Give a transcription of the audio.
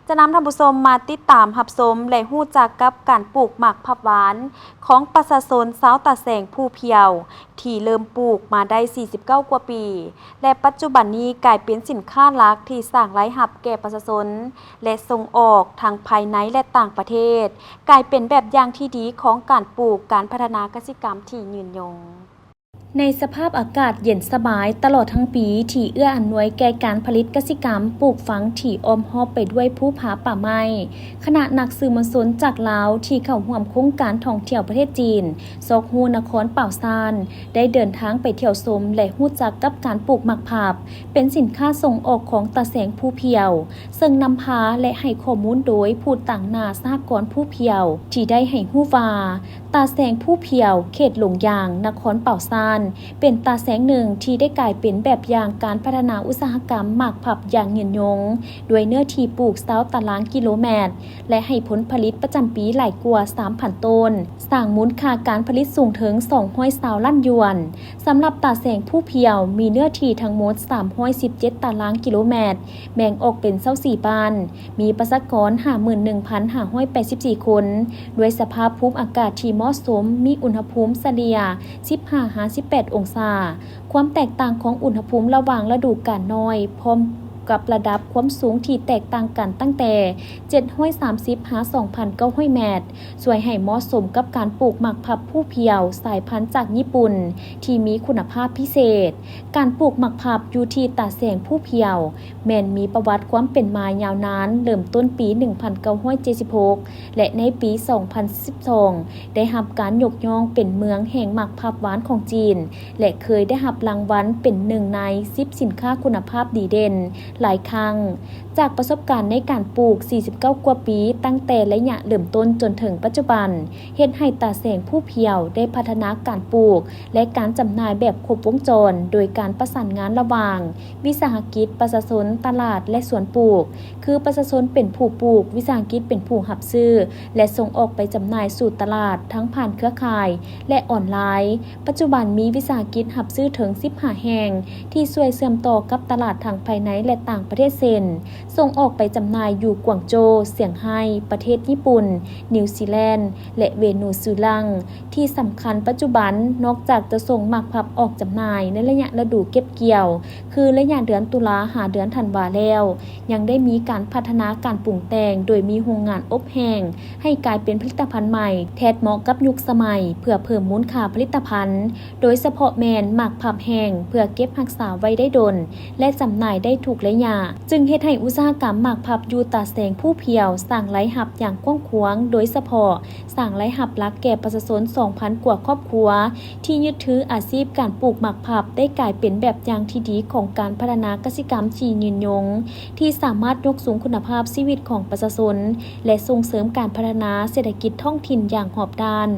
ຈະນຳທ່ານຜູ້ຊົມມາຕິດຕາມຮັບຊົມ ແລະ ຮູ້ຈັກກັບການປູກໝາກຜັບຫວານຂອງປະຊາຊົນຊາວຕາແສງພູພຽວ ທີ່ເລີ່ມປູກມາໄດ້ສີ່ສິບເກົ້າກວ່າປີ ແລະ ປັດຈຸບັນນີ້ກາຍເປັນສິນຄ້າຫຼັກທີ່ສ້າງລາຍຮັບແກ່ປະຊາຊົນ ແລະ ສົ່ງອອກທັງພາຍໃນ ແລະ ຕ່າງປະເທດ, ກາຍເປັນແບບຢ່າງທີ່ດີຂອງການປູກ, ການພັດທະນາກະສິກຳທີ່ຍືນຍົງ. ໃນສະພາບອາກາດເຢັນສະບາຍຕະຫຼອດທັງປີ ທີ່ເອື້ອອຳນວຍແກ່ການຜະລິດກະສິກຳ, ປູກຝັງທີ່ອ້ອມຮອບໄປດ້ວຍພູຜາປ່າໄມ້, ຄະນະນັກສື່ມວນຊົນຈາກລາວທີ່ເຂົ້າຮ່ວມໂຄງການທ່ອງທ່ຽວປະເທດຈີນ ຊອກຮູ້ນະຄອນປາວຊານ ໄດ້ເດີນທາງໄປທ່ຽວຊົມ ແລະ ຮູ້ຈັກກັບການປູກໝາກຜັບ ເປັນສິນຄ້າສົ່ງອອກຂອງຕາແສງພູພຽວ, ເຊິ່ງນຳພາ ແລະ ໃຫ້ຂໍ້ມູນໂດຍຜູ້ຕາງໜ້າສະຫະກອນພູພຽວ ທີ່ໄດ້ໃຫ້ຮູ້ວ່າ ຕາແສງພູພຽວ ເຂດດົງຢາງ ນະຄອນປາວຊານ ເປັນຕາແສງໜຶ່ງທີ່ໄດ້ກາຍເປັນແບບຢ່າງການພັດທະນາອຸດສາຫະກຳໝາກຜັບຢ່າງຍືນຍົງ, ດ້ວຍເນື້ອທີ່ປູກຊາວຕາລາງກິໂລແມັດ ແລະ ໃຫ້ຜົນຜະລິດປະຈຳປີຫຼາຍກວ່າສາມພັນໂຕນ, ສ້າງມູນຄ່າການຜະລິດສູງເຖິງສອງຮ້ອຍຊາວລ້ານຢວນ. ສຳລັບຕາແສງພູພຽວ ມີເນື້ອທີ່ທັງໝົດສາມຮ້ອຍສິບເຈັດຕາລາງກິໂລແມັດ, ແບ່ງອອກເປັນຊາວສີ່ບ້ານ, ມີປະຊາກອນຫ້າໝື່ນໜຶ່ງພັນຫ້າຮ້ອຍແປດສິບສີ່ຄົນ, ດ້ວຍສະພາບພູມອາກາດທີ່ເໝາະສົມ, ມີອຸນຫະພູມສະເລ່ຍສິບຫ້າຫາສິບແປດອົງສາ. ຄວາມແຕກຕ່າງຂອງອຸນຫະພູມລະຫວ່າງລະດູການນ້ອຍ ພ້ອມກັບລະດັບຄວາມສູງທີ່ແຕກຕ່າງກັນຕັ້ງແຕ່ເຈັດຮ້ອຍສາມສິບຫາສອງພັນເກົ້າຮ້ອຍແມັດ, ຊ່ວຍໃຫ້ເໝາະສົມກັບການປູກໝາກຜັບພູພຽວສາຍພັນຈາກຍີ່ປຸ່ນທີ່ມີຄຸນນະພາບພິເສດ. ການປູກໝາກຜັບຢູ່ທີ່ຕາແສງພູພຽວ ແມ່ນມີປະຫວັດຄວາມເປັນມາຍາວນານ, ເລີ່ມຕົ້ນປີໜຶ່ງພັນເກົ້າຮ້ອຍເຈັດສິບຫົກ ແລະ ໃນປີສອງພັນສິບສອງ ໄດ້ຮັບການຍົກຍ້ອງເປັນເມືອງແຫ່ງໝາກຜັບຫວານຂອງຈີນ ແລະ ເຄີຍໄດ້ຮັບລາງວັນເປັນໜຶ່ງໃນສິບສິນຄ້າຄຸນນະພາບດີເດັ່ນຫຼາຍຄັ້ງ. ຈາກປະສົບການໃນການປູກສີ່ສິບເກົ້າກວ່າປີ, ຕັ້ງແຕ່ໄລຍະເລີ່ມຕົ້ນຈົນເຖິງປັດຈຸບັນ, ເຮັດໃຫ້ຕາແສງພູພຽວໄດ້ພັດທະນາການປູກ ແລະ ການຈຳໜ່າຍແບບຄົບວົງຈອນ, ໂດຍການປະສານງານລະຫວ່າງ ວິສາຫະກິດ, ປະຊາຊົນ, ຕະຫຼາດ ແລະ ສວນປູກ, ຄືປະຊາຊົນເປັນຜູ້ປູກ, ວິສາຫະກິດເປັນຜູ້ຮັບຊື້ ແລະ ສົ່ງອອກໄປຈຳໜ່າຍສູ່ຕະຫຼາດ ທັງຜ່ານເຄືອຂ່າຍ ແລະ ອອນລາຍ. ປັດຈຸບັນມີວິສາຫະກິດຮັບຊື້ເຖິງສິບຫ້າແຫ່ງ ທີ່ຊ່ວຍເຊື່ອມຕໍ່ກັບຕະຫຼາດທັງພາຍໃນ ແລະ ຕ່າງປະເທດ ເຊັ່ນ ສົ່ງອອກໄປຈຳໜ່າຍຢູ່ກວາງໂຈ, ຊຽງໄຮ້, ປະເທດຍີ່ປຸ່ນ, ນິວຊີແລນ ແລະ ເວນູຊູລາ. ທີ່ສຳຄັນ, ປັດຈຸບັນນອກຈາກຈະສົ່ງໝາກຜັບອອກຈຳໜ່າຍໃນໄລຍະລະດູເກັບກ່ຽວ, ຄືໄລຍະເດືອນຕຸລາຫາເດືອນທັນວາແລ້ວ, ຍັງໄດ້ມີການພັດທະນາການປຸງແຕ່ງ ໂດຍມີໂຮງງານອົບແຫ້ງໃຫ້ກາຍເປັນຜະລິດຕະພັນໃໝ່ ແທດເໝາະກັບຍຸກສະໄໝ ເພື່ອເພີ່ມມູນຄ່າຜະລິດຕະພັນ, ໂດຍສະເພາະແມ່ນໝາກຜັບແຫ້ງ ເພື່ອເກັບຮັກສາໄວ້ໄດ້ດົນ ແລະ ຈຳໜ່າຍໄດ້ທຸກໄລຍະ, ຈຶ່ງເຮັດໃຫ້ອຸດສາຫະກຳໝາກຜັບຢູ່ຕາແສງພູພຽວສ້າງລາຍຮັບຢ່າງກວ້າງຂວາງ, ໂດຍສະເພາະ ສ້າງລາຍຮັບຫຼັກແກ່ປະຊາຊົນສອງພັນກວ່າຄອບຄົວ ທີ່ຍຶດຖືອາຊີບການປູກໝາກຜັບ ໄດ້ກາຍເປັນແບບຢ່າງທີ່ດີຂອງການພັດທະນາກະສິກຳທີ່ຍືນຍົງ, ທີ່ສາມາດຍົກສູງຄຸນນະພາບຊີວິດຂອງປະຊາຊົນ ແລະ ສົ່ງເສີມການພັດທະນາເສດຖະກິດທ້ອງຖິ່ນຢ່າງຮອບດ້ານ.